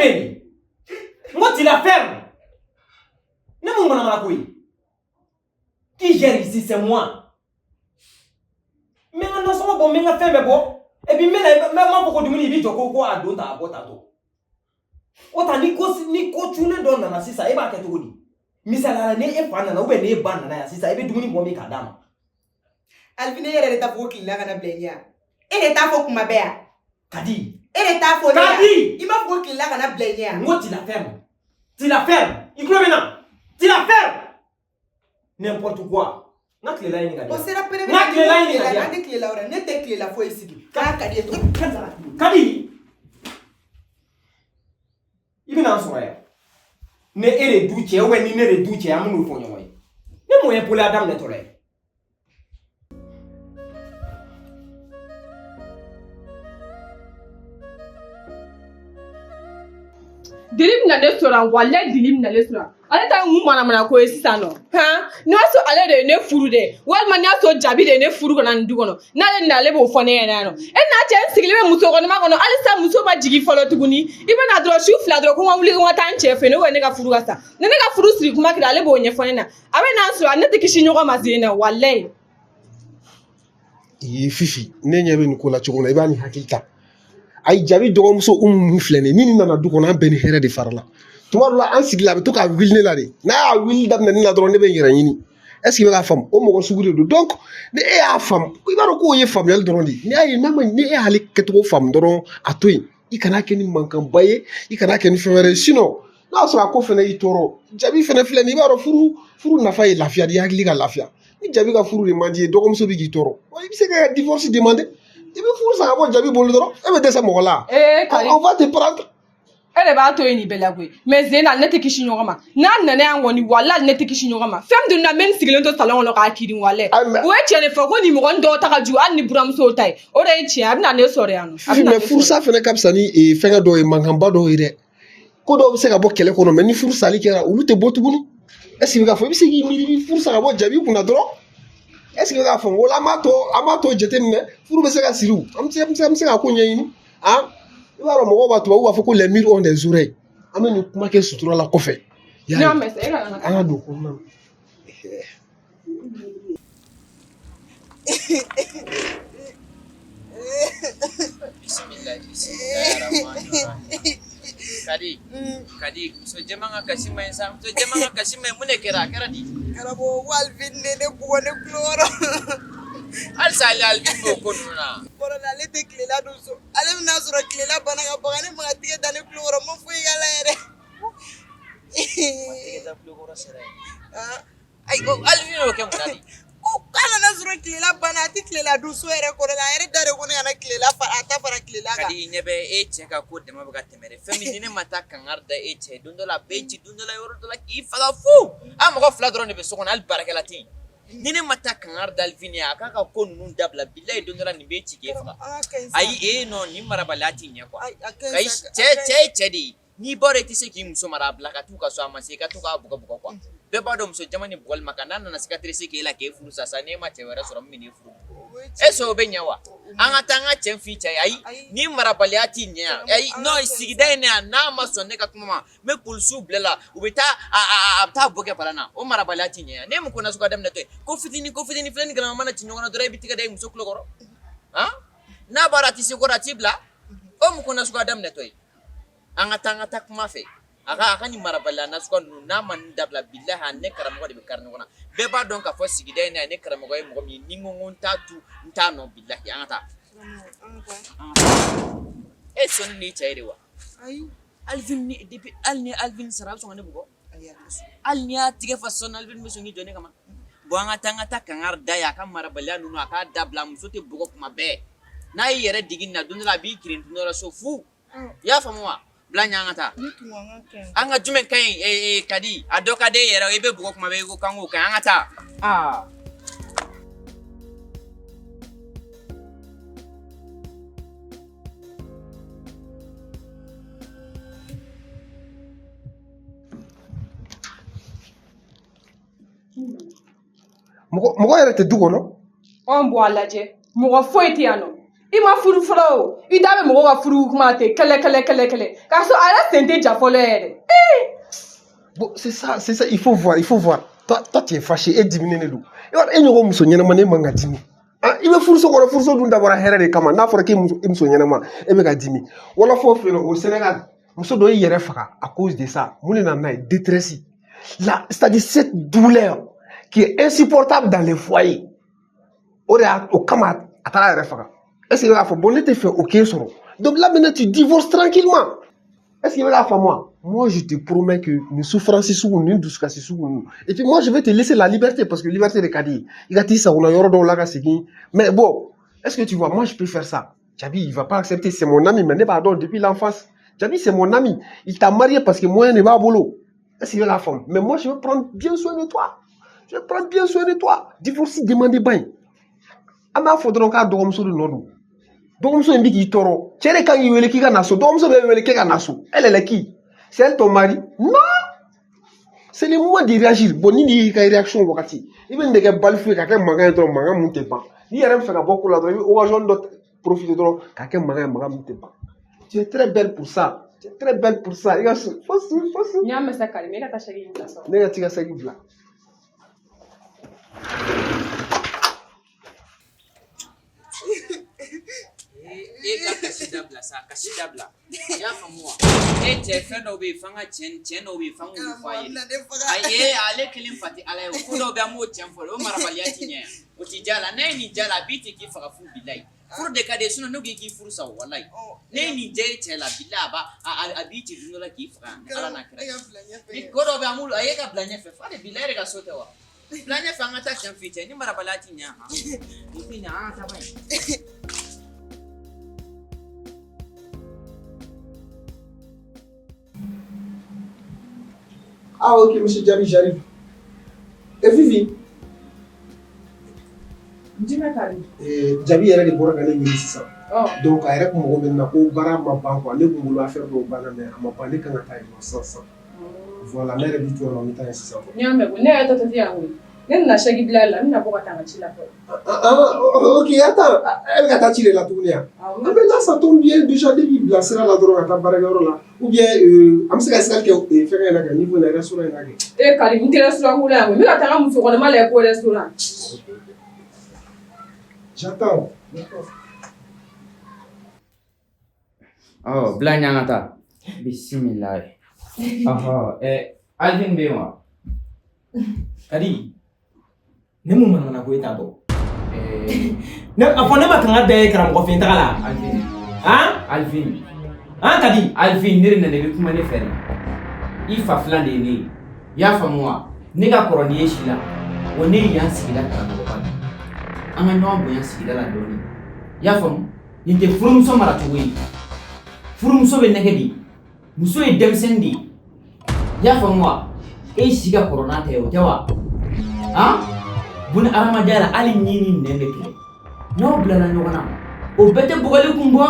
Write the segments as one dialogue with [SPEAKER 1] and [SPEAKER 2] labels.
[SPEAKER 1] Ferme yen. N ko tu la fermes. Ne mun manamana ko ye? Qui gère ici, c'est moi. N bɛ n ka nasɔngɔ bɔ, n bɛ n ka fɛn bɛɛ bɔ. Et puis n bɛ na, n m'a fɔ ko dumuni i b'i jɔ ko a don tan, a bɔ tan tɔ. O ta ni ko ni ko cunnen dɔ nana sisan, e b'a kɛ cogo di? Misaliya la, ni e fa nana ou bien ni e ba nana yan sisan, i bɛ dumuni bɔ min k'a d'a ma?
[SPEAKER 2] Alvin, e yɛrɛ de t'a fɔ ko tilela kana bila i ɲɛ yan. E de t'a fɔ kuma bɛɛ yan.
[SPEAKER 1] Kadi.
[SPEAKER 2] E de t'a fɔ ne yan.
[SPEAKER 1] Kadi.
[SPEAKER 2] I m'a fɔ ko tilela kana bila i ɲɛ yan.
[SPEAKER 1] N ko tu la fermes. Tu la fermes. I tulo bɛ n na? Tu la fermes. N'importe quoi. N ka tilela ɲini ka di
[SPEAKER 2] O
[SPEAKER 1] yan.
[SPEAKER 2] sera pere.
[SPEAKER 1] N ka tilela ɲini ka di yan.
[SPEAKER 2] An tɛ tilela wɛrɛ, ne tɛ tilela foyi sigi. K'a ka di ye cogo.
[SPEAKER 1] Kadi. I bɛna n sɔrɔ yan. Ni e de du cɛ ou bien ni ne de du cɛ, an bɛn'o fɔ ɲɔgɔn ye. Ne mun ye poloya daminɛ tɔ la ye?
[SPEAKER 3] Dili bɛna ne sɔrɔ yan, walayi dili bɛna ne sɔrɔ yan. Ale ta ye mun manamana ko ye sisan nɔ? Han, n'a sɔrɔ ale de ye ne furu dɛ, walima n'a sɔrɔ Jabi de ye ne furu ka na nin du kɔnɔ, n'ale nana ale b'o fɔ ne ɲɛna yan nɔ. E n'a cɛ, n sigilen bɛ muso kɔnɔma kɔnɔ halisa, muso ma jigin fɔlɔ tuguni. I bɛna dɔrɔn su fila dɔrɔn ko n ka wuli ko n ka taa n cɛ fɛ yen, ne ka furu ka sa. Ni ne ka furu siri kuma kɛra, ale b'o ɲɛfɔ ne na. A bɛ n'a sɔrɔ ne tɛ kisi ɲɔgɔn ma sen na, walayi.
[SPEAKER 4] I Fifi, ne ɲɛ bɛ nin ko la cogo min na, i b'a ni hakili ta. Ayi, Jabi dɔgɔmuso Umu mun filɛ nin ye, ni nin nana du kɔnɔ, an bɛɛ ni hɛrɛ de fara la. Tuma dɔ la, an sigila, a bɛ to ka wuli ne la de. N'a y'a wuli daminɛ ne la dɔrɔn, ne bɛ n yɛrɛ ɲini. Est ce que i bɛ k'a faamu? O mɔgɔ sugu de don. Donc ni e y'a faamu, i b'a dɔn k'o ye faamuyali dɔrɔn de ye. N'i y'a ye n'a ma, ni e y'ale kɛcogo faamu dɔrɔn, a to yen. I kana kɛ ni mankanba ye, i kana kɛ ni fɛn wɛrɛ ye. Sinon n'a sɔrɔ a ko fɛnɛ y'i tɔɔrɔ, Jabi fɛnɛ filɛ nin ye, i b'a dɔn furu nafa ye lafiya de ye, hakili ka lafiya. Ni Jabi ka furu de man di ye, dɔgɔmuso bɛ k'i tɔɔrɔ, i bɛ se ka divorce demander. I bɛ furu sa ka bɔ Jabi bolo dɔrɔn, e bɛ dɛsɛ mɔgɔ la.
[SPEAKER 3] Ee Kari.
[SPEAKER 4] On va te prendre.
[SPEAKER 3] E de b'a to yen nin bɛɛ la koyi. Mais Zena, ne tɛ kisi ɲɔgɔn ma. N'a nana yan kɔni, walayi ne tɛ kisi ɲɔgɔn ma. Fɛn min donna, n bɛ n sigilen to salon kɔnɔ k'a kirin, walayi. O ye tiɲɛ de fɔ ko nin mɔgɔ dɔw ta ka jugu hali ni buramusow ta ye. O de ye tiɲɛ, a bɛna ne sɔrɔ yan nɔ.
[SPEAKER 4] Mais furusa fɛnɛ ka fisa ni fɛngɛ dɔw ye, mankanba dɔw ye dɛ. Ko dɔw bɛ se ka bɔ kɛlɛ kɔnɔ, mais ni furu sali kɛra, olu tɛ bɔ tuguni. Est ce que i bɛ k'a fɔ, i bɛ se k'i miiri i bɛ furu sa ka bɔ Jabi kunna dɔrɔn. Est ce que i bɛ k'a faamu? O la an b'a to jateminɛ, furu bɛ se ka siri o. An bɛ se ka ko ɲɛɲini. Han, i b'a dɔn mɔgɔw b'a tubabuw b'a fɔ ko les murs ont des oreilles. An bɛ nin kuma kɛ sutura la kɔfɛ. An ka don kɔnɔna na.
[SPEAKER 5] Kadi, Kadi, muso jɛman ka kasi man ɲi sa, muso jɛman ka kasi man ɲi, mun de kɛra? A kɛra di?
[SPEAKER 2] Karamɔgɔ, ko Alvin de ne bugɔ ne tulo kɔrɔ.
[SPEAKER 5] Halisa ale Alvin b'o ko ninnu na.
[SPEAKER 2] Kɔrɔ la, ale tɛ tilela dun so. Ale bɛna sɔrɔ tilela banna ka baga ne ma ka tigɛ da ne tulo kɔrɔ, n ma foyi k'a la yɛrɛ.
[SPEAKER 5] Ma tigɛ da tulo kɔrɔ sera ye. Ayi, ko Alvin y'o kɛ mun na de?
[SPEAKER 2] Ko k'a nana sɔrɔ tilela banna, a tɛ tilela dun so yɛrɛ kɔrɔ la, a yɛrɛ da de ko ne kana tilela fara, a ta fara tilela kan.
[SPEAKER 5] Kadi, ɲɛ bɛ e cɛ ka ko dama bɛ ka tɛmɛ dɛ. Fɛn min ni ne ma taa kangari da e cɛ ye, don dɔ la a b'e ci, don dɔ la yɔrɔ dɔ la k'i faga fu. An mɔgɔ fila dɔrɔn de bɛ so kɔnɔ, hali baarakɛla tɛ yen. Ni ne ma taa kangari da Alvin ye, a k'a ka ko ninnu dabila, bilayi don dɔ la nin b'e ci k'e faga. Ayi, e non, nin marabaliya t'i ɲɛ quoi. Ayi, cɛ ye cɛ de ye. N'i b'a dɔn i tɛ se k'i muso mara, a bila ka t'u ka so, a ma se i ka to k'a bugɔ bugɔ quoi. Bɛɛ b'a dɔn muso jama ni bugɔli ma kan. N'a nana cicatrice k'e la k'e furu sa sa, n'e ma cɛ wɛrɛ sɔrɔ min bɛ furu, e sɔn o bɛ ɲɛ wa? An ka taa an ka cɛ f'i cɛ ye. Ayi, ni marabaliya t'i ɲɛ yan. Ayi, non, sigida in na yan, n'a ma sɔn ne ka kuma ma, n bɛ polisiw bila la, u bɛ taa a bɛ taa bɔ kɛ palan na. O marabaliya t'i ɲɛ yan. Ne mun ko nasuguya daminɛ tɔ ye ko fitinin, ko fitinin filɛ ni galama mana ci ɲɔgɔn na dɔrɔn, e bɛ tigɛ da i muso tulo kɔrɔ. Han, n'a b'a dɔn a tɛ se kɔrɔ, a t'i bila. O mun ko nasuguya daminɛ tɔ ye? An ka taa, an ka taa kuma fɛ. A ka nin marabaliya nasuguya ninnu, n'a ma nin dabila, bilahi ne karamɔgɔ de bɛ kari ɲɔgɔn na. Bɛɛ b'a dɔn k'a fɔ sigida in na yan, ne karamɔgɔ ye mɔgɔ min ye, ni n ko n t'a tu, n t'a nɔ, bilahi. An ka taa. E sɔnni n'i cɛ ye de wa? Alvin ni depuis hali ni Alvin sara, a bɛ sɔn ka ne bugɔ. Hali n'i y'a tigɛ fa sɔnni, Alvin bɛ sɔn k'i jɔ ne kama. Bon, an ka taa, an ka taa kangari da ye, a ka marabaliya ninnu a k'a dabila. Muso tɛ bugɔ kuma bɛɛ. N'a y'i yɛrɛ digi nin na, don dɔ la a b'i kirin don dɔ la so fu. I y'a faamu wa? Bila ɲɛ, an ka taa. An ka jumɛn ka ɲi? Kadi, a dɔ ka di e yɛrɛ, i bɛ bugɔ kuma bɛɛ, i ko k'an k'o ka ɲi. An ka taa. Aa.
[SPEAKER 4] Mɔgɔ yɛrɛ tɛ du kɔnɔ.
[SPEAKER 3] Anw bɔ a lajɛ, mɔgɔ foyi tɛ yan nɔ. I ma furu fɔlɔ o, i da bɛ mɔgɔw ka furu kuma ten kɛlɛ kɛlɛ kɛlɛ kɛlɛ, k'a sɔrɔ a yɛrɛ sen tɛ ja fɔlɔ yɛrɛ. Ee.
[SPEAKER 4] Bon, c'est ça, c'est ça, il faut voir, il faut voir. Toi, toi tu es fâché e diminen de don. I b'a dɔn e ɲɔgɔn muso ɲɛnama ne man ka dimi. Ah, i bɛ furuso kɔnɔ, furuso dun dabɔra hɛrɛ de kama. N'a fɔra k'e muso, e muso ɲɛnama, e bɛ ka dimi. Wɔlɔfɔw fɛ yen nɔ, au Sénégal, muso dɔ y'i yɛrɛ faga à cause de ça. Mun de nana n'a ye? Détresse. La, c'est-à-dire cette douleur qui est insupportable dans les foyers. O de y'a o kama a taara a yɛrɛ faga. Est-ce que i bɛ k'a fɔ bon ne tɛ fɛ o k'e sɔrɔ. Donc là maintenant tu divorces tranquillement. Est-ce qu'il va faire moi? Moi, je te promets que nin souffrance sugu ninnu, dusukasi sugu ninnu. Et puis moi, je vais te laisser la liberté parce que liberté de ka di. I ka t'i sagona yɔrɔ dɔw la ka segin. Mais bon, est-ce que tu vois, moi, je peux faire ça. Djabi, il va pas accepter. C'est mon ami, mais ne b'a dɔn depuis l'enfance. Djabi, c'est mon ami. Il t'a marié parce que moyen de b'a bolo. Est-ce qu'il va la femme? Mais moi, je vais prendre bien soin de toi. Je vais prendre bien soin de toi. Divorce demande ban. An b'a fɔ dɔrɔn k'a dɔgɔmuso de nɔ don. Dɔgɔmuso in bɛ k'i tɔɔrɔ. Cɛ de kan k'i wele k'i ka na so. Dɔgɔmuso bɛ wele k'e ka na so. Elle, elle est qui? C'est elle ton mari? Non! C'est le moment de réagir. Bon, ni y'i ka réaction wagati, i bɛ nin de kɛ balifu ye ka kɛ mankan ye dɔrɔn, mankan mun tɛ ban. N'i yɛrɛ bɛ fɛ ka bɔ ko la dɔrɔn, i bɛ occasion dɔ profiter dɔrɔn ka kɛ mankan ye, mankan mun tɛ ban. Tu es très belle pour ça. Tu es très belle pour ça. I ka su, fo su, fo su.
[SPEAKER 3] N y'a mɛn sa Karim, e ka taa sɛki in bila sa.
[SPEAKER 4] Ne ka t'i ka saki bila.
[SPEAKER 5] E ka kasi dabila sa, kasi dabila. I y'a faamu wa? E cɛ, fɛn dɔw bɛ yen f'an ka cɛn, cɛn dɔw bɛ yen f'an k'olu fɔ a ye. Ayi, ale kelen fa tɛ Ala ye o. Ko dɔw bɛ yen an b'o cɛn fɔ o marabaliya ti ɲɛ. O ti ja la. Ne ye nin ja la, a b'i ten k'i faga fu bilayi. Furu de ka di ye, sinon ne ko k'i furu sa o walayi. Ne ye nin diya e cɛ la bilayi, a b'a a b'i ci don dɔ la k'i faga Ala n'a kira. Ni ko dɔw bɛ yen an b'olu, a ye ka bila ɲɛfɛ fa de bilayi e yɛrɛ ka so tɛ wa? Bila ɲɛfɛ an ka taa cɛn f'i cɛ ni marabaliya ti ɲɛ han. O ti ɲɛ an ka taa ban ye.
[SPEAKER 4] Ah ok, monsieur Djabi, j'arrive. Et Vivi?
[SPEAKER 3] Jumɛn Karim?
[SPEAKER 4] Djabi yɛrɛ de bɔra ka ne wele sisan.
[SPEAKER 3] Ɔ.
[SPEAKER 4] Donc a yɛrɛ kun mago bɛ ne na ko baara ma ban quoi. Ne kun bolo affaire dɔw banna mais a ma ban, ne kan ka taa yen nɔ sisan sisan. Voilà, ne yɛrɛ b'i to yan nɔ, n bɛ taa yen sisan.
[SPEAKER 3] N y'a mɛn ko ne yɛrɛ tɔ tɛ yan koyi. Ne nana sɛki bila la, n bɛna bɔ ka taa n ka ci la fɔlɔ.
[SPEAKER 4] Ah, ok, attends, e bɛ ka taa ci de la tuguni yan?
[SPEAKER 3] Awɔ.
[SPEAKER 4] Ah mais là ça tombe bien, déjà ne b'i bila sira la dɔrɔn ka taa baarakɛyɔrɔ la. Ou bien an bɛ se ka sira kɛ fɛngɛ in na kɛ niveau in na, restaurant in na kɛ.
[SPEAKER 3] E Karim, n tɛ restaurant ko la yan koyi. N bɛ ka taa n ka muso kɔnɔma lajɛ ko restaurant.
[SPEAKER 4] J'attends. D'accord.
[SPEAKER 5] Ɔ, bila ɲɛ an ka taa. Bisimilayi. Ɔhɔ, ɛ Alvin bɛ yen wa?
[SPEAKER 1] Kadi, ne mun manamana ko e t'a dɔn. Ne a fɔ ne ma kanga da ye karamɔgɔ fɛ taga la.
[SPEAKER 5] Alvin.
[SPEAKER 1] Han?
[SPEAKER 5] Alvin.
[SPEAKER 1] Han Kadi?
[SPEAKER 5] Alvin, ne de nana i bɛ kuma ne fɛ de. I fa filan de ye ne ye. I y'a faamu wa? Ne ka kɔrɔ ni e si la. Wa ne ye yan sigida karamɔgɔba de ye. An ka ɲɔgɔn bonya sigida la dɔɔnin. I y'a faamu? Nin tɛ furumuso maracogo ye. Furumuso bɛ nɛgɛ de. Muso ye denmisɛnnin de ye. I y'a faamu wa? E si ka kɔrɔ n'a ta ye o tɛ wa? Han? Buna hadamadenya la hali ɲin ni nɛn bɛ kɛlɛ. N'aw bilala ɲɔgɔn na, o bɛɛ tɛ bugɔli kun bɔ.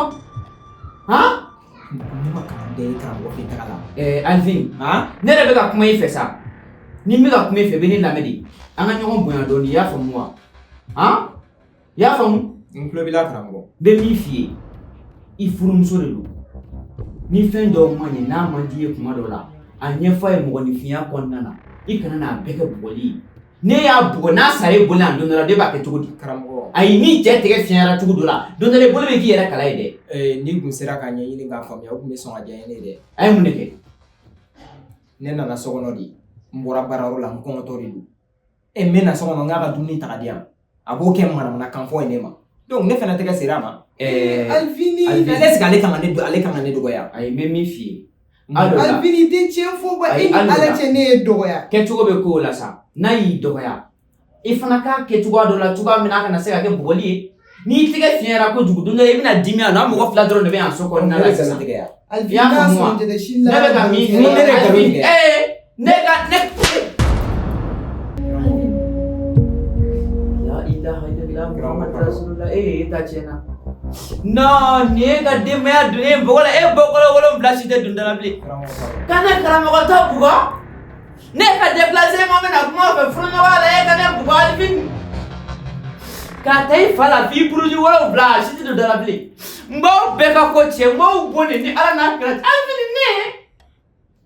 [SPEAKER 5] Han?
[SPEAKER 1] Ne ma kanga da ye karamɔgɔ fɛ taga la.
[SPEAKER 5] Alvin,
[SPEAKER 1] Han?
[SPEAKER 5] ne yɛrɛ bɛ ka kuma i fɛ sa. Ni n bɛ ka kuma i fɛ, i bɛ ne lamɛn de. An ka ɲɔgɔn bonya dɔɔnin, i y'a faamu wa? Han? I y'a faamu?
[SPEAKER 1] N tulo b'i la karamɔgɔ.
[SPEAKER 5] N bɛ min f'i ye, i furumuso de don. Ni fɛn dɔw ma ɲɛ, n'a man d'i ye kuma dɔw la, a ɲɛfɔ a ye mɔgɔninfinya kɔnɔna na. I kana n'a bɛɛ kɛ bugɔli ye. Ne y'a bugɔ n'a sara e bolo yan don dɔ la, ne b'a kɛ cogo di?
[SPEAKER 1] Karamɔgɔ.
[SPEAKER 5] Ayi, ni cɛ tɛgɛ fiɲɛyara cogo dɔ la, don dɔ la i bolo bɛ k'i yɛrɛ kala ye dɛ.
[SPEAKER 1] N'i kun sera k'a ɲɛɲini k'a faamuya, o kun bɛ sɔn ka diya ne ye dɛ.
[SPEAKER 5] A ye mun de kɛ?
[SPEAKER 1] Ne nana so kɔnɔ de, n bɔra baarayɔrɔ la, n kɔngɔtɔ de don. N bɛ na so kɔnɔ, n k'a ka dumuni ta ka di yan. A b'o kɛ manamanakan fɔ ye ne ma. Donc ne fana tɛgɛ sera a ma.
[SPEAKER 2] Alvin.
[SPEAKER 1] Est-ce que ale kan ka ne ale kan ka ne dɔgɔya?
[SPEAKER 5] Ayi, n bɛ min f'i ye.
[SPEAKER 2] Alvin, i tɛ tiɲɛ fɔ ba, e ni Ala cɛ ne ye dɔgɔya.
[SPEAKER 5] Kɛcogo bɛ kow la sa, n'a y'i dɔgɔya, i fana k'a kɛ cogoya dɔ la, cogoya min na a kana se ka kɛ bugɔli ye. N'i tɛgɛ fiɲɛyara kojugu, don dɔ la i bɛna dimi a nɔ, an mɔgɔ fila dɔrɔn de bɛ yan so kɔnɔna la sisan.
[SPEAKER 2] Alvin,
[SPEAKER 5] I y'a faamu wa? Ne bɛ ka min f'i ye, Alvin, ne ka ne. La ilaha illallah Muhammad Rasulullah, e ta tiɲɛna. Non, nin ye ka denbaya donnen ye bɔgɔ la, e bɔkolo 7 si tɛ dun da la bilen. Ka ne karamɔgɔ ta bugɔ. Ne ka déplacé ma bɛna kuma fɛ furuɲɔgɔnya la, e ka ne bugɔ Alvin. K'a ta i fa la f'i buruju 7, a si tɛ don da la bilen. N b'aw bɛɛ ka ko tiɲɛ, n b'aw bon de ni Ala n'a kira cɛ. Alifini ne.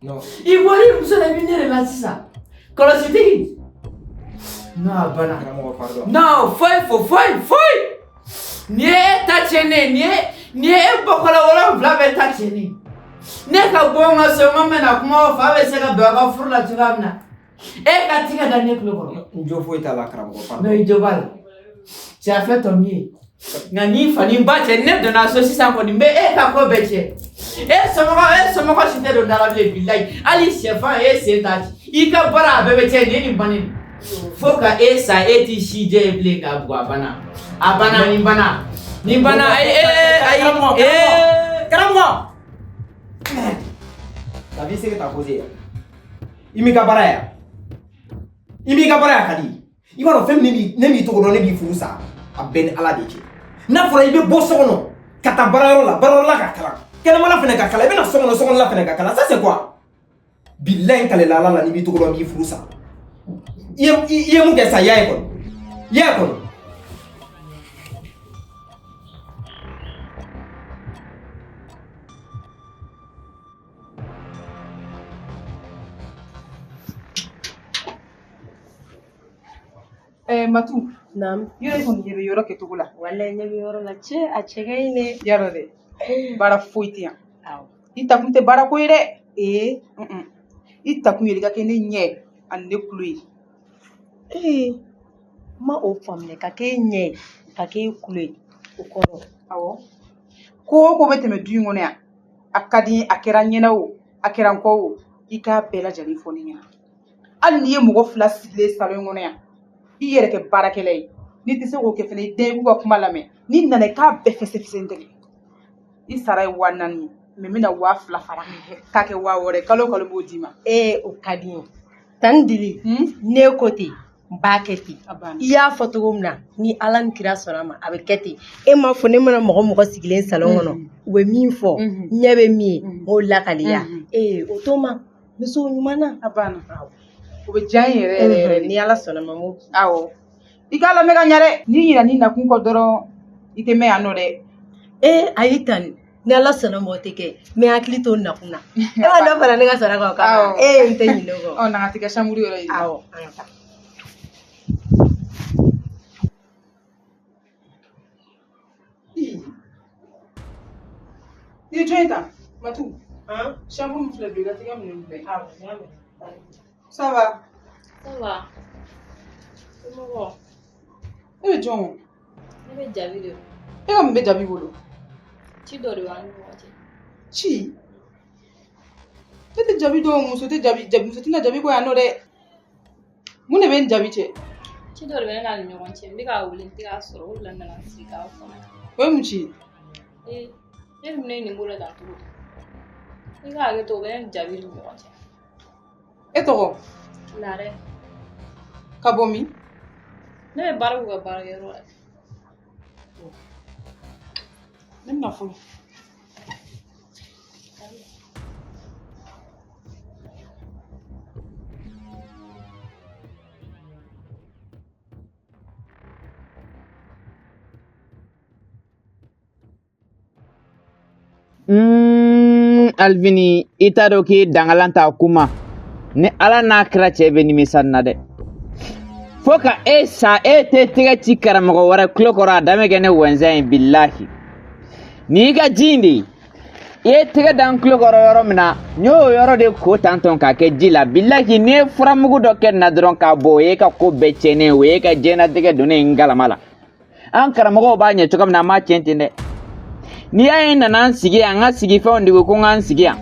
[SPEAKER 1] Non.
[SPEAKER 5] I bɔra i muso la, i bɛ ne de la sisan. Kɔlɔsitigi. Non, a banna.
[SPEAKER 1] Karamɔgɔ, pardon.
[SPEAKER 5] Non, foyi fo foyi foyi. Nin ye e ta tiɲɛnen ye, nin ye e bɔkɔla 7 bɛɛ ta tiɲɛnen ye. Ne ka bɔ n ka so, n ko n bɛna kuma o fa bɛ se ka bɛn aw ka furu la cogoya min na. E ka tigɛ da ne tulo kɔrɔ.
[SPEAKER 1] N jo foyi t'a la karamɔgɔ, pardon.
[SPEAKER 5] Non, i jo b'a la. Tu as fait ton mieux. Nka n'i fa ni ba cɛ, ne donna so sisan kɔni, n bɛ e ka ko bɛɛ tiɲɛ. E somɔgɔ si tɛ don da la bilen, bilayi. Hali sɛfan e sen t'a ci. I ka baara a bɛɛ bɛ tiɲɛ, nin ye nin bannen de. Fo ka e sa, e t'i si jɛ ye bilen k'a bugɔ, a banna. A banna, nin banna. Nin banna, ayi, ee, ayi,
[SPEAKER 1] Karamɔgɔ,
[SPEAKER 5] ee.
[SPEAKER 1] Karamɔgɔ. T'as vu ce que t'as causé? I m'i ka baara yan. I m'i ka baara yan, ka di. I b'a dɔn fɛn min ne b'i tɔgɔ dɔn, ne b'i furu sa. A bɛɛ ni Ala de cɛ. N'a fɔra i bɛ bɔ so kɔnɔ ka taa baarayɔrɔ la, baarayɔrɔ la ka kalan. Kɛnɛmana fɛnɛ ka kalan, i bɛna so kɔnɔ, so kɔnɔla fɛnɛ ka kalan. Ça c'est quoi? Bilahi n kalela Ala la, n'i b'i tɔgɔ dɔn, n b'i furu sa. I ye mun kɛ sa, i y'a ye kɔni. I y'a ye kɔni.
[SPEAKER 2] Matu,
[SPEAKER 6] Naam.
[SPEAKER 2] yɔrɔ kɔni ɲɛ bɛ yɔrɔ kɛcogo la.
[SPEAKER 6] Walayi ɲɛ bɛ yɔrɔ la cɛ, a cɛ ka ɲi dɛ.
[SPEAKER 2] Yarɔ dɛ, baara foyi tɛ yan.
[SPEAKER 6] Awɔ.
[SPEAKER 2] I ta kun tɛ baara ko ye dɛ.
[SPEAKER 6] Ee.
[SPEAKER 2] I ta kun ye i ka kɛ ne ɲɛ ani ne kulo ye.
[SPEAKER 6] Ee, n ma o faamuya, ka k'e ɲɛ ye ka k'e kulo ye o kɔrɔ.
[SPEAKER 2] Awɔ. Ko o ko bɛ tɛmɛ du in kɔnɔ yan, a ka di n ye, a kɛra n ɲɛna o, a kɛra n kɔ o, i k'a bɛɛ lajɛlen fɔ ne ɲɛna. Hali n'i ye mɔgɔ 2 sigilen salon kɔnɔ yan, i yɛrɛ kɛ baarakɛla ye. N'i tɛ se k'o kɛ fɛnɛ, i den k'u ka kuma lamɛn. N'i nana i k'a bɛɛ fɛsɛfɛsɛ n tɛgɛ. I sara ye 4000 ye, mɛ n bɛna 2000 fara k'a kɛ 6000 ye. Kalo o kalo n b'o d'i ma.
[SPEAKER 6] Ee, o ka di n ye. Tani Dili, ne ko ten, n b'a kɛ ten.
[SPEAKER 2] A banna.
[SPEAKER 6] I y'a fɔ cogo min na, ni Ala ni kira sɔnna a ma, a bɛ kɛ ten. E m'a fɔ ne mana mɔgɔ mɔgɔ sigilen salon kɔnɔ, u bɛ min fɔ, ɲɛ bɛ min ye, n b'o lakaliya. Ee, o to ma, muso ɲuman na.
[SPEAKER 2] A banna. O bɛ diya n ye yɛrɛ yɛrɛ yɛrɛ de.
[SPEAKER 6] Ni Ala sɔnna ma, n b'o.
[SPEAKER 2] Awɔ. I k'a lamɛn ka ɲɛ dɛ. N'i ɲinɛ n'i nakun kɔ dɔrɔn, i tɛ mɛn yan nɔ dɛ.
[SPEAKER 6] Ee, ayi tani, ni Ala sɔnna ma o tɛ kɛ. N bɛ hakili to n nakun na. E ma dɔ fara ne ka sara kan o kama.
[SPEAKER 2] Awɔ.
[SPEAKER 6] Ee, n tɛ ɲinɛ o kɔ.
[SPEAKER 2] Ɔ, na ka t'i ka chambre yɔrɔ yira.
[SPEAKER 6] Awɔ, an ka taa.
[SPEAKER 2] I ye jɔn ye tan? Matu. Chambre min filɛ, don i ka t'i ka minɛnw bila yen.
[SPEAKER 6] Awɔ, n y'a mɛn.
[SPEAKER 2] Ça va?
[SPEAKER 3] Ça va. Somɔgɔw?
[SPEAKER 2] E bɛ jɔn o?
[SPEAKER 3] Ne bɛ Jabi de.
[SPEAKER 2] E ka mun bɛ Jabi bolo?
[SPEAKER 3] Ci dɔ de b'an ni ɲɔgɔn cɛ.
[SPEAKER 2] Ci? Ne tɛ Jabi dɔn, muso tɛ Jabi, Jabi muso tɛna Jabi ko yan nɔ dɛ. Mun de bɛ n Jabi cɛ?
[SPEAKER 3] Ci dɔ de bɛ ne n'a ni ɲɔgɔn cɛ. N bɛ k'a wele, n tɛ k'a sɔrɔ, o de la n nana n sigi k'a fɔ.
[SPEAKER 2] O ye mun ci ye?
[SPEAKER 3] Ee, ne dun bɛ ne nin ko la tan cogo di? I ka hakɛ to, o bɛ ne ni Jabi ni ɲɔgɔn cɛ.
[SPEAKER 2] E tɔgɔ?
[SPEAKER 3] Larɛ.
[SPEAKER 2] Ka bɔ min?
[SPEAKER 3] Ne bɛ baara k'u ka baarakɛyɔrɔ la.
[SPEAKER 2] Ne bɛna fɔlɔ.
[SPEAKER 5] Alvini, i t'a dɔn k'i ye dangalan ta kuma. Ni Ala n'a kira cɛ bɛ nimisa nin na dɛ. Fo ka e sa, e tɛ tɛgɛ ci karamɔgɔ wɛrɛ tulo kɔrɔ, a dan bɛ kɛ ne wɛnzɛn ye bilahi. Nin y'i ka ji in de ye. I ye tɛgɛ da n tulo kɔrɔ yɔrɔ min na, n y'o yɔrɔ de ko tantɔn k'a kɛ ji la. Bilahi, n'i ye furamugu dɔ kɛ nin na dɔrɔn k'a bɔ, o y'e ka ko bɛɛ tiɲɛnen ye, o y'e ka diɲɛlatigɛ donnen ye n galama la. An karamɔgɔw b'a ɲɛ cogo min na, an b'a tiɲɛ ten dɛ. N'i y'a ye n nana n sigi yan, n ka sigifɛnw de ko ko n ka n sigi yan.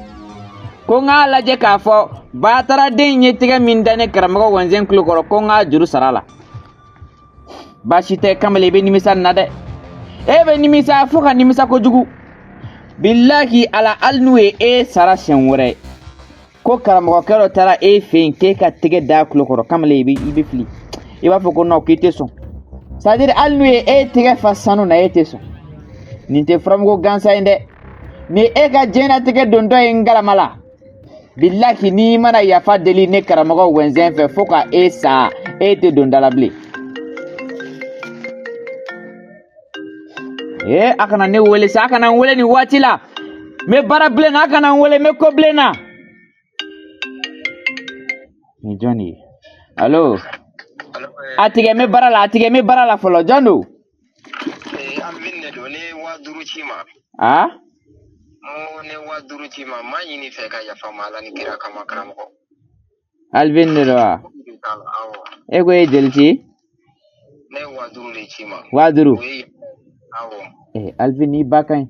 [SPEAKER 5] Ko n k'a lajɛ k'a fɔ bataraden ye tɛgɛ min da ne karamɔgɔ wɛnzɛn tulo kɔrɔ, ko n k'a juru sara la. Baasi tɛ kamalen, i bɛ nimisa nin na dɛ. E bɛ nimisa fo ka nimisa kojugu. Bilahi Ala, hali n'u ye e sara siɲɛ wɛrɛ, ko karamɔgɔkɛ dɔ taara e fɛ yen k'e ka tɛgɛ da tulo kɔrɔ, kamalen, i bɛ fili. I b'a fɔ ko non, k'i tɛ sɔn. C'est à dire hali n'u ye e tɛgɛ fa sanu na, e tɛ sɔn. Nin tɛ furamugu gansan ye dɛ. Ni e ka diɲɛlatigɛ dontɔ ye n galama la. Bilahi, n'i mana yafa deli ne karamɔgɔ wɛnzɛn fɛ fo ka e sa, e tɛ don da la bilen. Ee a kana ne wele sa, a kana n wele nin waati la. N bɛ baara bilen na, a kana n wele, n bɛ ko bilen na. Nin jɔn de ye? Alo? A tigɛ, n bɛ baara la, a tigɛ, n bɛ baara la fɔlɔ. Jɔn don?
[SPEAKER 7] Alvin de don, ne ye 5000 ci ma.
[SPEAKER 5] A?
[SPEAKER 7] N ko ne 5000 ci ma, n m'a ɲini fɛ ka yafa n ma Ala ni kira kama karamɔgɔ.
[SPEAKER 5] Alvin de don wa?
[SPEAKER 7] Awɔ.
[SPEAKER 5] E ko e ye joli ci?
[SPEAKER 7] Ne ye 5000 de ci ma.
[SPEAKER 5] 5000?
[SPEAKER 7] O ye awɔ.
[SPEAKER 5] Eh, Alvin i ba ka ɲi.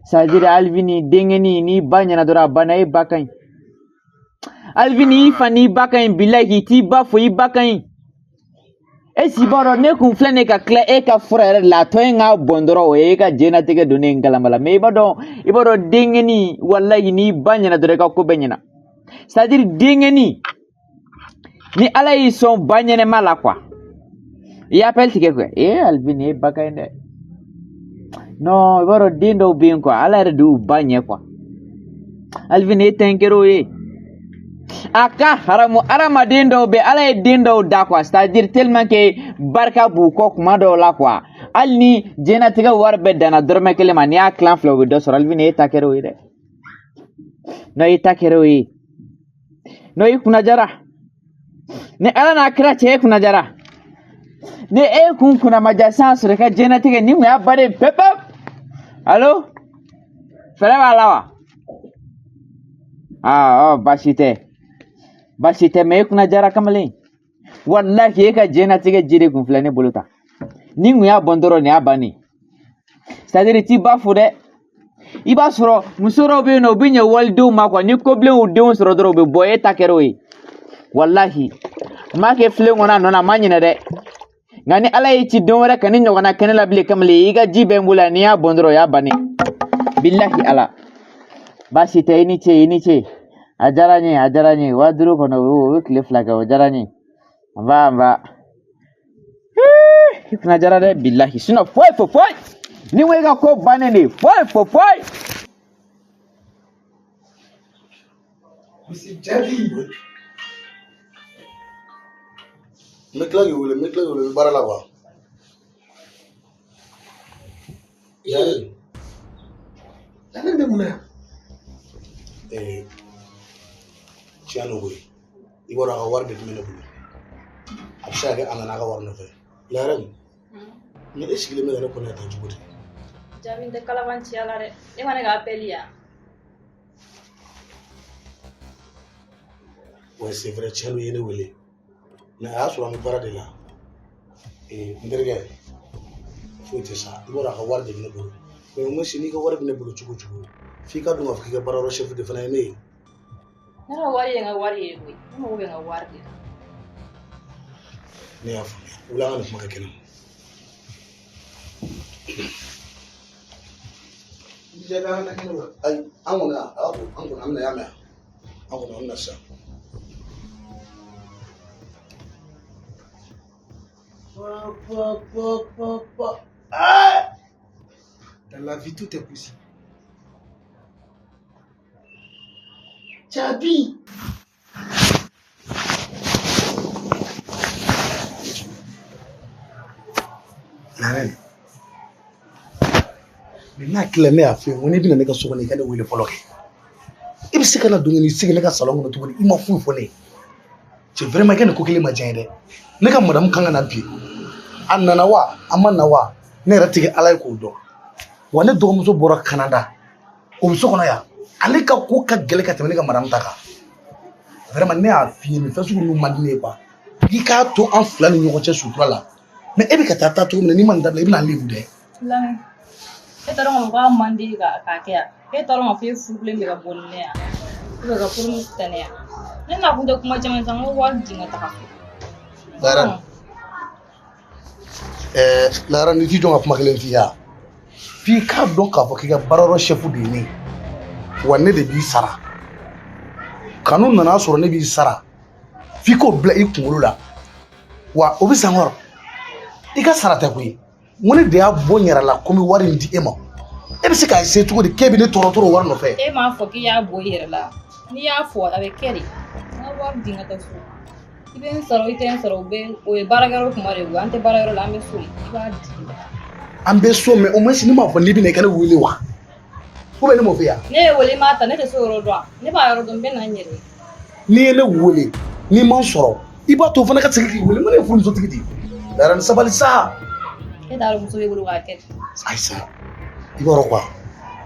[SPEAKER 5] C'est à dire Alvin denkɛnin n'i ba ɲɛna dɔrɔn a banna, e ba ka ɲi. Alvin i fa n'i ba ka ɲi, bilahi k'i t'i ba fo, i ba ka ɲi. E si b'a dɔn ne kun filɛ nin ye ka tila e ka fura yɛrɛ de la, a tɔ ye n k'a bɔn dɔrɔn, o ye e ka diɲɛlatigɛ donnen ye n kalama la. Mais i b'a dɔn denkɛnin, walahi n'i ba ɲɛna dɔrɔn i ka ko bɛɛ ɲɛna. C'est à dire denkɛnin ni Ala y'i sɔn ba ɲɛnɛma la quoi. I ye appel tigɛ quoi. Eh Alvin e ba ka ɲi dɛ. Non, i b'a dɔn den dɔw bɛ yen quoi, Ala yɛrɛ de y'u ba ɲɛ quoi. Alvin e ta in kɛra o ye. A ka haramu, hadamaden dɔw bɛ, Ala ye den dɔw da quoi, c'est à dire tellement que barika b'u kɔ kuma dɔw la quoi. Hali ni diɲɛlatigɛ wari bɛɛ danna dɔrɔmɛ kelen ma, n'i y'a tilan fila, u bɛ dɔ sɔrɔ. Alvin e ta kɛra o ye dɛ. Non, e ta kɛra o ye. Non, i kunna jara. Ni Ala n'a kira cɛ, e kunna jara. Ni e kun kunna ma ja sisan sɔrɔ i ka diɲɛlatigɛ nin kun y'a bannen pewu pewu. Allo? Fɛɛrɛ b'a la wa? Ah, ɔ baasi tɛ. Baasi tɛ, mais e kunna jara kamalen. Walahi e ka diɲɛlatigɛ ji de kun filɛ ne bolo tan. Ni kun y'a bɔn dɔrɔn nin y'a bannen. C'est à dire i t'i ba fo dɛ. I b'a sɔrɔ muso dɔw bɛ yen nɔ, u bɛ ɲɛ walidenw ma quoi, ni kobilen y'u denw sɔrɔ dɔrɔn u bɛ bɔ, e ta kɛra o ye. Walahi n m'a kɛ filen kɔnɔ a nɔ na, a ma ɲinɛ dɛ. Nka ni Ala y'i ci don wɛrɛ ka ni ɲɔgɔnna kɛnɛ la bilen kamalen, i ka ji bɛ n bolo yan, n'i y'a bɔn dɔrɔn o y'a bannen. Bilahi Ala. Baasi tɛ, i ni ce, i ni ce. A diyara n ye, a diyara n ye. 5000 kɔnɔ, o bɛ tile 2 kɛ, o diyara n ye. Nba nba. I kunna jara dɛ, bilahi. Sinon foyi foyi foyi. Ni ko i ka ko bannen de, foyi foyi foyi.
[SPEAKER 4] Monsieur Jaabi. N bɛ tila k'i wele, n bɛ tila k'i wele, n bɛ baara la quoi. Yare. Ale bɛ mun na yan? Ee, tiɲɛ don koyi. I b'a dɔn a ka wari de tun bɛ ne bolo. A bɛ se ka kɛ a nana a ka wari nɔfɛ. Yare, ni e sigilen bɛ ka ne kɔnɔ tan cogo di?
[SPEAKER 8] Jaabi tɛ kalabanciya la dɛ. E ma ne ka appel ya.
[SPEAKER 4] Ouais, c'est vrai, tiɲɛ don, i ye ne wele. Mais a y'a sɔrɔ an bɛ baara de la. Ee, n terikɛ, foyi tɛ sa. I b'a dɔn a ka wari de bɛ ne bolo. Mais au moins n'i ka wari bɛ ne bolo cogo o cogo, f'i ka dɔn k'a fɔ k'i ka baarayɔrɔ chef de fana ye ne ye.
[SPEAKER 8] Ne ka wari ye n ka wari ye koyi. Ne mago bɛ n ka wari de la.
[SPEAKER 4] Ne y'a faamuya. Wuli an ka nin kuma kɛ kɛnɛ ma. Jaabi an ka taa kɛnɛ ma. Ayi, an kɔni a y'a to an kɔni an bɛna y'a mɛn. An kɔni an bɛna sisan. Pa, pa, pa, pa, pa. Ah! Dans la vie, tout est possible. Jaabi. Naren. Mais n'a tila ne y'a f'i ye, n ko n'i bɛna ne ka so kɔnɔ, i ka ne wele fɔlɔ kɛ. I bɛ se ka na don n'i sigi ne ka salon kɔnɔ tuguni, i ma foyi fɔ ne ye. Cɛ, vraiment i ka nin ko kelen ma diya n ye dɛ. Ne ka madame kan ka na bi. A nana wa, a ma na wa, ne yɛrɛ tɛ kɛ Ala ye k'o dɔn. Wa ne dɔgɔmuso bɔra Canada. O bɛ so kɔnɔ yan. Ale ka ko ka gɛlɛn ka tɛmɛ ne ka madame ta kan. Vraiment ne y'a f'i ye, nin fɛn sugu ninnu man di ne ye quoi. I k'a to an fila ni ɲɔgɔn cɛ sutura la. Mais e bɛ ka taa taa cogo min na, n'i ma nin dabila, i bɛna n lebu dɛ.
[SPEAKER 8] Lamɛn. E t'a dɔn k'a fɔ k'a man di ka k'a kɛ yan. E t'a dɔn k'a fɔ e furulen bɛ ka bɔ ni ne yan. E bɛ ka furu tɛ ne yan. Ne na kun tɛ kuma caman san, n ko wari di n ka taga so.
[SPEAKER 4] Lara. Ɛɛ, Lara, n'i t'i jɔ ka kuma kelen f'i ye wa? F'i k'a dɔn k'a fɔ k'i ka baarayɔrɔ chef de ye ne ye. Wa ne de b'i sara. Kanu nana sɔrɔ ne b'i sara. F'i k'o bila i kunkolo la. Wa o bɛ san kɔrɔ. I ka sara tɛ koyi. N ko ne de y'a bɔ n yɛrɛ la ko n bɛ wari in di e ma. E bɛ se k'a se cogo di k'e bɛ ne tɔɔrɔ tɔɔrɔ wari nɔfɛ?
[SPEAKER 8] E m'a fɔ k'i y'a bɔ i yɛrɛ la. N'i y'a fɔ a bɛ kɛ de. N ka wari di n ka taa so. I bɛ n sɔrɔ, i tɛ n sɔrɔ, o bɛ o ye baarakɛyɔrɔ kuma de ye. An tɛ baarayɔrɔ la, an bɛ so. I b'a di n ka taa.
[SPEAKER 9] An bɛ so mais au moins ne m'a fɔ n'i bɛ na i ka ne wele wa? Ou bien ne m'o f'i ye wa?
[SPEAKER 8] Ne ye wele i m'a ta, ne tɛ so yɔrɔ dɔn. Ne b'a yɔrɔ dɔn, n bɛ na n yɛrɛ ye.
[SPEAKER 9] N'i ye ne wele n'i ma n sɔrɔ, i b'a to o fana ka segin k'i wele. N ko ne ye furumusotigi de ye. Yɛrɛ ni sabali sa.
[SPEAKER 8] E t'a dɔn muso b'i bolo k'a kɛ.
[SPEAKER 9] Ayi sa, i b'a dɔn quoi,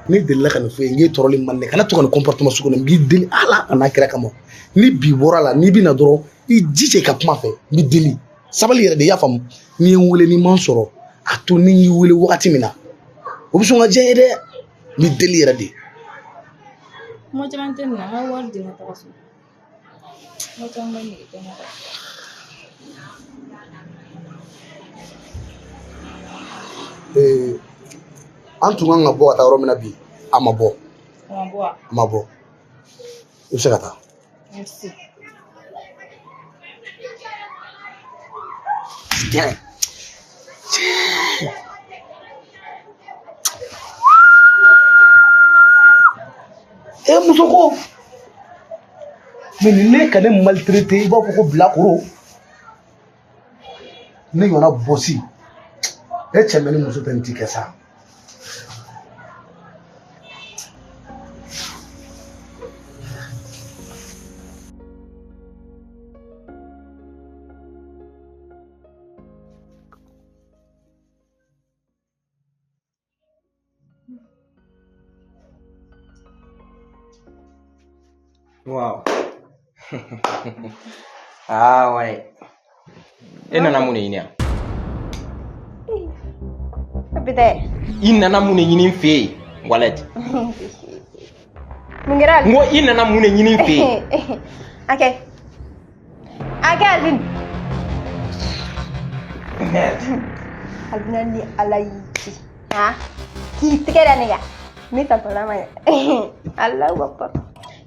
[SPEAKER 9] ne delila ka nin fɔ i ye, n k'e tɔɔrɔli man ne, kana to ka nin comportement sugu nin, n b'i deli Ala a n'a kira kama. Ni bi bɔra la, n'i bɛ na dɔrɔn, i jija i ka kuma fɛ, n b'i deli. Sabali yɛrɛ de, i y'a faamu. N'i ye n wele n'i ma n sɔrɔ, a to ni n y'i wele wagati min na, o bɛ sɔn ka diya n ye dɛ. N b'i deli yɛrɛ de.
[SPEAKER 8] Kuma caman tɛ nin na, n ka wari di n ka taga so. Kuma caman bɛ nege tɛ n na.
[SPEAKER 9] An tun kan ka bɔ ka taa yɔrɔ min na bi, a ma bɔ.
[SPEAKER 8] A ma bɔ wa?
[SPEAKER 9] A ma bɔ. I bɛ se ka taa.
[SPEAKER 8] Merci.
[SPEAKER 9] Tiɲɛ. E muso ko mais nin ne ka ne maltraité, i b'a fɔ ko bilakoro ne ɲɔgɔnna bɔsi. E cɛ mɛ ni muso tɛ nin ti kɛ sa.
[SPEAKER 1] Wow. Ah ouais. E nana mun de ɲini yan?
[SPEAKER 10] Bi tɛ.
[SPEAKER 1] I nana mun de ɲini n fɛ yen, Walɛti?
[SPEAKER 10] Mun kɛra?
[SPEAKER 1] N ko i nana mun de ɲini n fɛ yen?
[SPEAKER 10] A kɛ. A kɛ Alvin.
[SPEAKER 1] Merde.
[SPEAKER 10] Alvin, hali ni Ala y'i ci. Han? K'i tɛgɛ da ne kan. Ne tantɔ ma ye. Alahu akbar.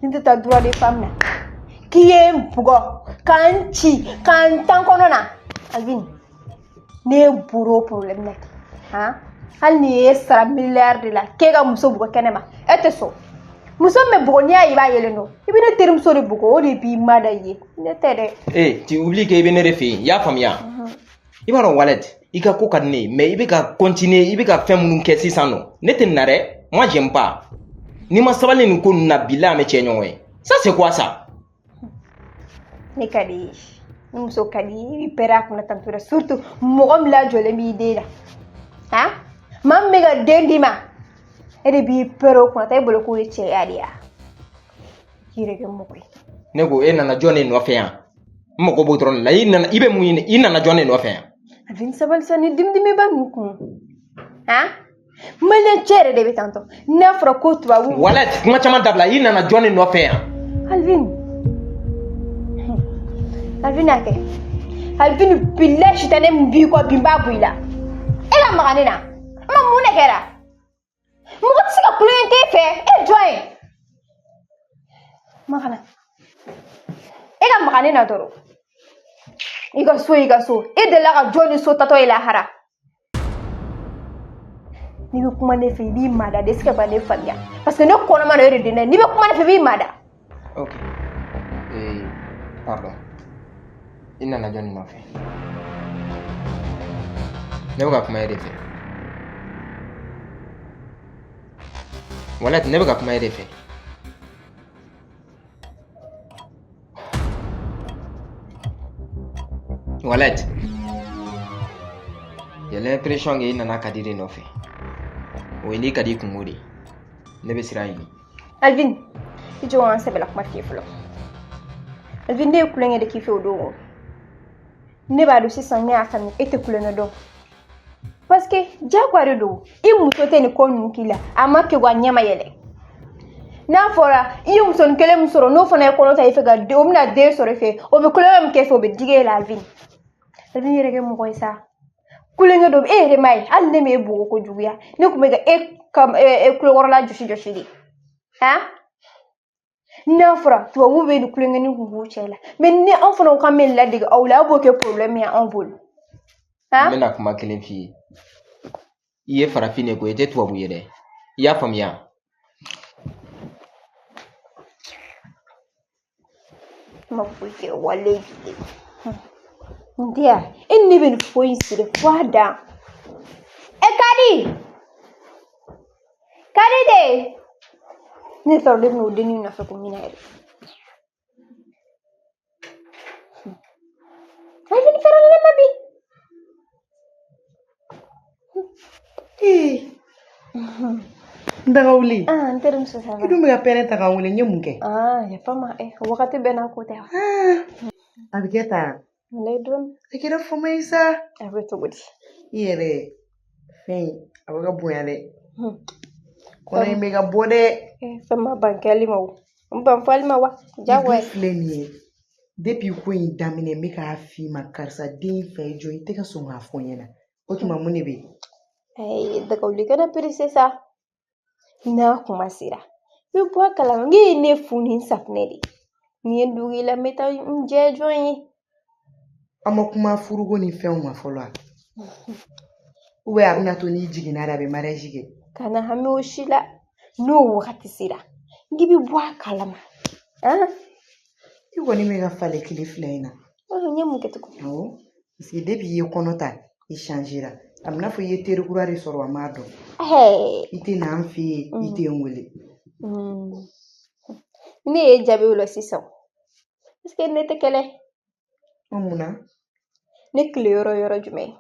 [SPEAKER 10] Ne tɛ taa droit de femme na. K'i ye n bugɔ, ka n ci, ka n tan kɔnɔ na. Alvin, ne ye boro problème na kɛ. Han? Hali ni ye sara miliyari de la k'e ka muso bugɔ kɛnɛ ma, e tɛ sɔn. Muso min bɛ bugɔ, n'i y'a ye i b'a yelen dɔn. I bɛ ne terimuso de bugɔ, o de b'i mada i ye. Ne tɛ dɛ.
[SPEAKER 1] Eh, tu oublies que i bɛ ne de fɛ yen, i y'a faamuya? I b'a dɔn Walɛti, i ka ko ka di ne ye, mais i bɛ ka continuer, i bɛ ka fɛn minnu kɛ sisan nɔ, ne tɛ nin na dɛ. Moi, j'aime pas. N'i ma sabali nin ko ninnu na, bilahi an bɛ cɛ ɲɔgɔn ye. Ça, c'est quoi ça?
[SPEAKER 10] Ne ka di ye. Ni muso ka di ye, i bɛ pɛrɛn a kunna tantôt dɛ. Surtout mɔgɔ min lajɔlen b'i den na. Han? Maa min bɛ ka den d'i ma, e de b'i pɛrɛn o kunna, e bolo k'o ye cɛya de ye. K'i yɛrɛ kɛ mɔgɔ ye.
[SPEAKER 1] Ne ko e nana jɔn de nɔfɛ yan? N mago b'o dɔrɔn de la. I nana, i bɛ mun ɲini? I nana jɔn de nɔfɛ yan?
[SPEAKER 10] Alvin, sabali sa, ni dimidimiba ninnu kun. Han? Maliyɛn cɛ yɛrɛ de bɛ tantɔ. N'a fɔra ko tubabu.
[SPEAKER 1] Walɛti, kuma caman dabila. I nana jɔn de nɔfɛ yan?
[SPEAKER 10] Alvin. Alvin y'a kɛ. Alvin, bilahi sitanɛ min b'i kɔ bi, n b'a bɔ i la. E ka maga ne na. Ma mun de kɛra? Mɔgɔ tɛ se ka kulonkɛ k'e fɛ. E jɔn ye? Magana. E ka maga ne na dɔrɔn. I ka so, i ka so. E delila ka jɔn ni so tatɔ ye lahara. N'i bɛ kuma ne fɛ, i b'i mada de. Est-ce que ba ne faamuya? Parce que ne kɔnɔma don, e de den ye. N'i bɛ kuma ne fɛ, i b'i mada.
[SPEAKER 1] Ok. Eh, pardon. I nana jɔn de nɔfɛ? Ne bɛ ka kuma e de fɛ. Walɛti, ne bɛ ka kuma e de fɛ. Walɛti. J'ai l'impression que i nana Kadi de nɔfɛ. O ye n'i Kadi kungo de ye. Ne bɛ sira ɲini.
[SPEAKER 10] Alvin, i jɔ an sɛbɛla kuma f'i ye fɔlɔ. Alvin, ne ye kulonkɛ de k'i fɛ o don o. Ne b'a dɔn sisan, ne y'a faamuya e tɛ kulonkɛ dɔn. Parce que diyagoya de don. I muso tɛ nin ko ninnu k'i la. A ma kɛ wa ɲɛ ma yɛlɛ. N'a fɔra i ye musonin kelen min sɔrɔ, n'o fana ye kɔnɔ ta i fɛ ka den, o bɛna den sɔrɔ i fɛ, o bɛ kulonkɛ min kɛ i fɛ, o bɛ digi e la Alvin. Alvin yɛrɛ kɛ mɔgɔ ye sa. Kulonkɛ dɔ bɛ e yɛrɛ m'a ye, hali ne m'e bugɔ kojuguya. Ne tun bɛ ka e ka e kulokɔrɔla jɔsi jɔsi de. Han? N'a fɔra tubabuw bɛ nin kulonkɛnin kun k'u cɛ la, mais ni anw fana ko k'an bɛ nin ladege aw la, aw b'o kɛ problème ye anw bolo. Han?
[SPEAKER 1] N bɛna kuma kelen f'i ye. I ye farafin de koyi, i tɛ tubabu ye dɛ. I y'a faamuya?
[SPEAKER 10] N ma foyi kɛ wale bi. N tɛ yan, e ni ne bɛ nin foyi in siri fo a dan. E Kadi! Kadi de! Ne t'a dɔn ne bɛna o dennin nɔfɛ ko min na yɛrɛ. Alvin fɛrɛla ne ma bi.
[SPEAKER 11] Ee n Dagawuli.
[SPEAKER 10] Ah, n terimuso ça va.
[SPEAKER 11] I dun bɛ ka pɛrɛn ta ka n wele n ye mun kɛ?
[SPEAKER 10] Ah, yafa n ma. Eh, wagati bɛɛ n'a ko tɛ wa?
[SPEAKER 11] A bɛ kɛ tan.
[SPEAKER 10] Walayi dɔɔni.
[SPEAKER 11] A kɛra fama ye sa.
[SPEAKER 10] A bɛ cogo di?
[SPEAKER 11] I yɛrɛ fɛn in a bɛ ka bonya dɛ. Kɔnɔ in bɛ ka bɔ dɛ.
[SPEAKER 10] Fɛn ma ban kɛli ma o. N ban fɔli ma wa? Jagoya.
[SPEAKER 11] I dun filɛ nin ye depuis ko in daminɛ n bɛ k'a f'i ma karisa den fa ye jɔn i tɛ ka sɔn k'a fɔ n ɲɛna o tuma mun de bɛ yen?
[SPEAKER 10] Ayi, Dagawuli kana perese sa. N'a kuma sera. I bɛ bɔ a kalama. N k'e ye ne fu ni n safunɛ de. N'i ye dugu i la n bɛ taa n jɛ jɔn ye.
[SPEAKER 11] An ma kuma furuko ni fɛnw ma fɔlɔ wa? Ou bien a bɛna to n'i jiginna de a bɛ mariage kɛ?
[SPEAKER 10] Kana hami o si la. N'o wagati sera, n k'i bɛ bɔ a kalama. Han?
[SPEAKER 11] I kɔni bɛ ka falen tile fila in na.
[SPEAKER 10] N ye mun kɛ tugun?
[SPEAKER 11] Awɔ. Parce que depuis i ye kɔnɔ ta, i changera. A bɛ n'a fɔ i ye teri kura de sɔrɔ a m'a dɔn. I tɛ na an fɛ yen, i tɛ n wele.
[SPEAKER 10] Ne ye jaabi o la sisan. Est-ce que ne tɛ kɛlɛ?
[SPEAKER 11] Mun na?
[SPEAKER 10] Ne tile yɔrɔ yɔrɔ jumɛn?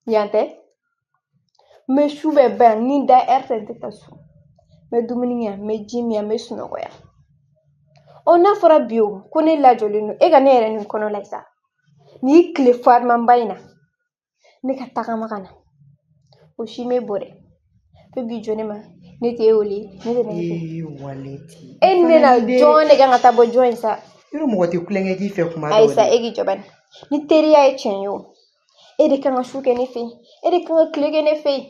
[SPEAKER 10] Yan tɛ? N bɛ su bɛɛ ban ni n da ɛri tɛ n tɛ taa so. N bɛ dumuni kɛ yan, n bɛ ji min yan, n bɛ sunɔgɔ yan. Ɔ n'a fɔra bi o ko ne lajɔlen don e ka ne yɛrɛ nin kɔnɔ la sa. Nin tile farimanba in na ne ka tagama ka na o si mɛ bɔ dɛ. Fo b'i jɔ ne ma ne t'e wele ne tɛ ne fɛ.
[SPEAKER 11] Ee waleti.
[SPEAKER 10] E ni ne na jɔn de kan ka taa bɔ jɔn ye sa.
[SPEAKER 11] Yɔrɔ mɔgɔ tɛ kulonkɛ k'i fɛ kuma dɔw
[SPEAKER 10] Ayi sa
[SPEAKER 11] dɛ.
[SPEAKER 10] e k'i jɔ bani. Ni teriya ye tiɲɛ ye o e de kan ka su kɛ ne fɛ yen e de kan ka tile kɛ ne fɛ yen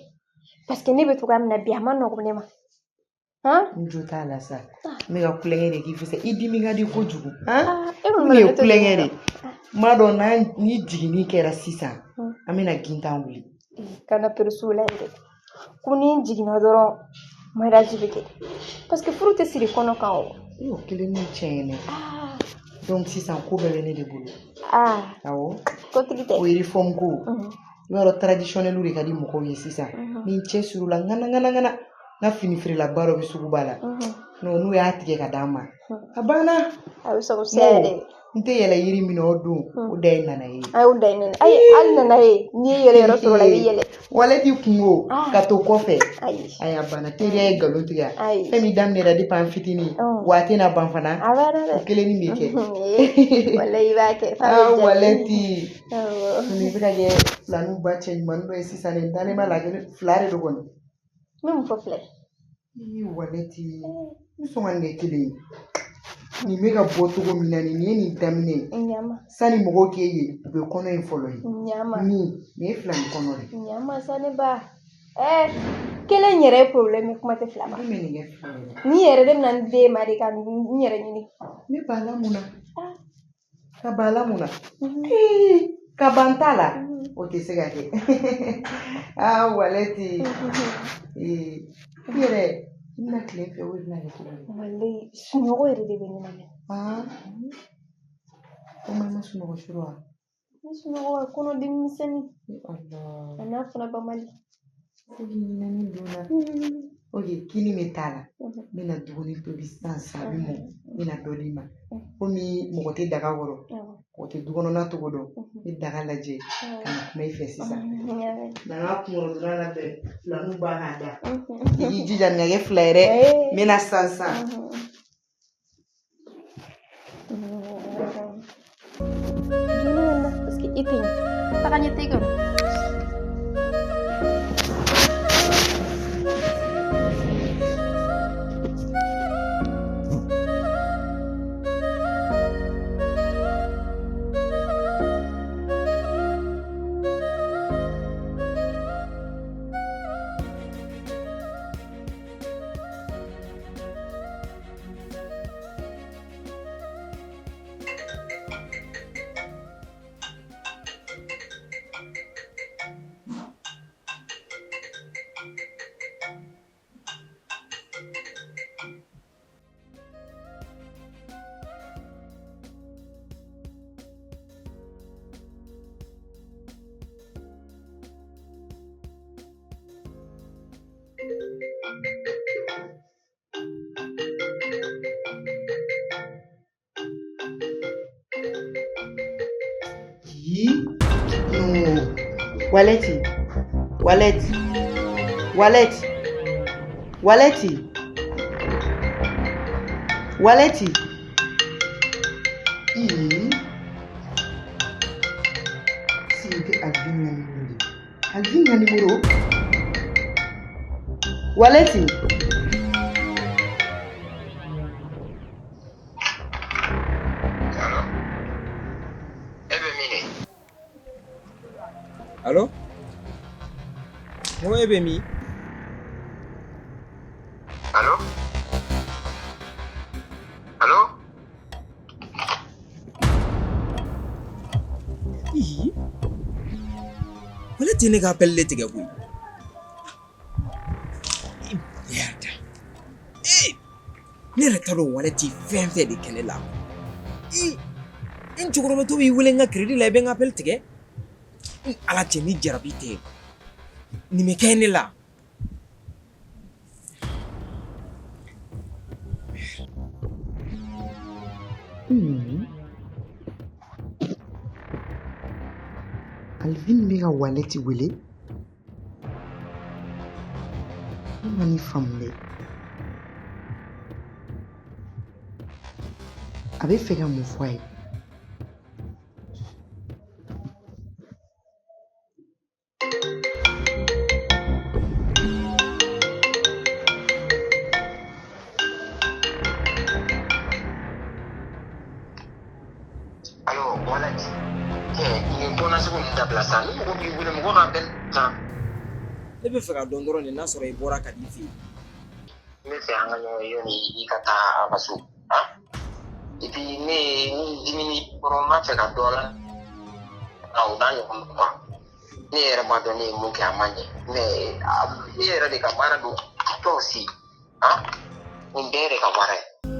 [SPEAKER 10] parce que ne bɛ togoya min na bi a ma nɔgɔn ne ma. Han?
[SPEAKER 11] N jo t'a la sa. N bɛ ka kulonkɛ de k'i fɛ sa. I dimi ka di kojugu. Han?
[SPEAKER 10] E kɔni
[SPEAKER 11] Nin ye
[SPEAKER 10] ma ne to
[SPEAKER 11] kulonkɛ de.
[SPEAKER 10] dimi
[SPEAKER 11] N b'a dɔn n'a ni jiginni kɛra sisan an bɛna gintan wuli.
[SPEAKER 10] Kana perese o la yɛrɛ. Ko ni n jiginna dɔrɔn mariage bɛ kɛ. Parce que furu tɛ siri kɔnɔ kan o.
[SPEAKER 11] O kelen ni tiɲɛ ye dɛ. Donc sisan ko bɛɛ bɛ ne de bolo. Awɔ.
[SPEAKER 10] Kotigi tɛ.
[SPEAKER 11] O uniforme ko. I b'a dɔn traditionnel de ka di mɔgɔw ye sisan. Ni n cɛ sirila ŋana ŋana ŋana n ka fini feerelaba dɔ bɛ sugu ba la. N'u y'a tigɛ ka d'an ma. A banna.
[SPEAKER 10] A bɛ sɔrɔ se yɛrɛ.
[SPEAKER 11] N tɛ yɛlɛ yiri min na o don o da ye nana ye.
[SPEAKER 10] A y'o da ye nana. Ayi hali nana ye n'i ye yɛlɛ yɔrɔ sɔrɔ la i bɛ yɛlɛ.
[SPEAKER 11] Wale t'i kungo ka to kɔfɛ.
[SPEAKER 10] Ayi.
[SPEAKER 11] Ayi a banna teriya ye nkalon tigɛ.
[SPEAKER 10] Ayi.
[SPEAKER 11] Fɛn min daminɛra depuis an fitinin wa a tɛna ban fana.
[SPEAKER 10] A banna dɛ.
[SPEAKER 11] O kelen nin bɛ kɛ.
[SPEAKER 10] Walayi i b'a kɛ. F'a bɛ
[SPEAKER 11] Ah
[SPEAKER 10] diya.
[SPEAKER 11] waleti.
[SPEAKER 10] Awɔ.
[SPEAKER 11] Nin bɛ ka kɛ filaniw ba cɛ ɲumanin dɔ ye sisan dɛ n dalen b'a la fila de don kɔni.
[SPEAKER 10] N bɛ mun fɔ filɛ?
[SPEAKER 11] Ii waleti n bɛ sɔn ka nin kɛ kelen ye. Nin bɛ ka bɔ cogo min na nin ye nin daminɛ ye.
[SPEAKER 10] Ɲama.
[SPEAKER 11] Sani mɔgɔw k'e ye u bɛ kɔnɔ in fɔlɔ ye.
[SPEAKER 10] Ɲama.
[SPEAKER 11] Nin ye filani kɔnɔ de.
[SPEAKER 10] Ɲama sa ne ba. Kelen yɛrɛ ye problème ye kuma tɛ fila ma.
[SPEAKER 11] Ne bɛ nin kɛ fila ye.
[SPEAKER 10] Ni yɛrɛ de bɛna n den ma de ka n yɛrɛ ɲini.
[SPEAKER 11] Ne banna mun na? Ka ban la mun na? Ka ban t'a la? O tɛ se ka kɛ. Ah waleti. I yɛrɛ i bɛna tile fɛ o bɛna kɛ cogo di?
[SPEAKER 10] Walayi sunɔgɔ yɛrɛ de bɛ ne na mɛ.
[SPEAKER 11] O ma i ma sunɔgɔ su wa?
[SPEAKER 10] N sunɔgɔ wa kɔnɔdimi misɛnnin.
[SPEAKER 11] Allah.
[SPEAKER 10] A n'a fana banbali.
[SPEAKER 11] Fo k'i ɲinɛni don na. Ok kini bɛ t'a la. N bɛna dumuni tobi sisan sisan a bɛ mɔ. N bɛna dɔ d'i ma. Komi mɔgɔ tɛ daga kɔrɔ. Mɔgɔ tɛ du kɔnɔna cogo dɔn. N bɛ daga lajɛ ka na kuma i fɛ sisan. Na n ka kunkɔrɔdonna labɛn filaniw b'a k'a da. I k'i jija nin ka kɛ fila ye dɛ. N bɛna sisan sisan.
[SPEAKER 10] Jɔnni parce que i tɛ ɲɛ. Taga ɲɛ tɛ kɔnɔ.
[SPEAKER 11] Non. Walɛti. Walɛti. Walɛti. Walɛti. Walɛti. Ii. Si tɛ Alvin ka nimoro de ye. Alvin ka nimoro. Walɛti.
[SPEAKER 7] E bɛ min de?
[SPEAKER 1] Allo? N ko e bɛ min?
[SPEAKER 7] Allo? Allo?
[SPEAKER 1] Ii. Wale tɛ ne ka appel de tigɛ koyi. Merde. Ee! Ne yɛrɛ t'a dɔn Walɛti fɛn fɛn de kɛ ne la. Ii! N cɛkɔrɔbatɔ b'i wele n ka crédit la i bɛ n ka appel tigɛ. N Ala cɛ ni jarabi tɛ. Nin bɛ kɛ ne la.
[SPEAKER 11] Alvin bɛ ka Walɛti wele. Ne ma nin faamu dɛ. A bɛ fɛ ka mun fɔ a ye?
[SPEAKER 7] Allo, Walɛti. Nin ko nasugu ninnu dabila sa. Ni mɔgɔ b'i wele mɔgɔ ka appel ta.
[SPEAKER 1] Ne bɛ fɛ ka dɔn dɔrɔn de n'a sɔrɔ i bɔra ka n'i fɛ yen.
[SPEAKER 7] N bɛ fɛ an ka ɲɔgɔn ye yanni i ka taa a ka so. Han? Et puis ne ye ni dimini kɔrɔ n b'a fɛ ka dɔ la. O n'a ɲɔgɔn quoi. Ne yɛrɛ b'a dɔn ne ye mun kɛ a ma ɲɛ. Mais e yɛrɛ de ka baara don. Toi aussi. Han? Nin bɛɛ de ka baara ye.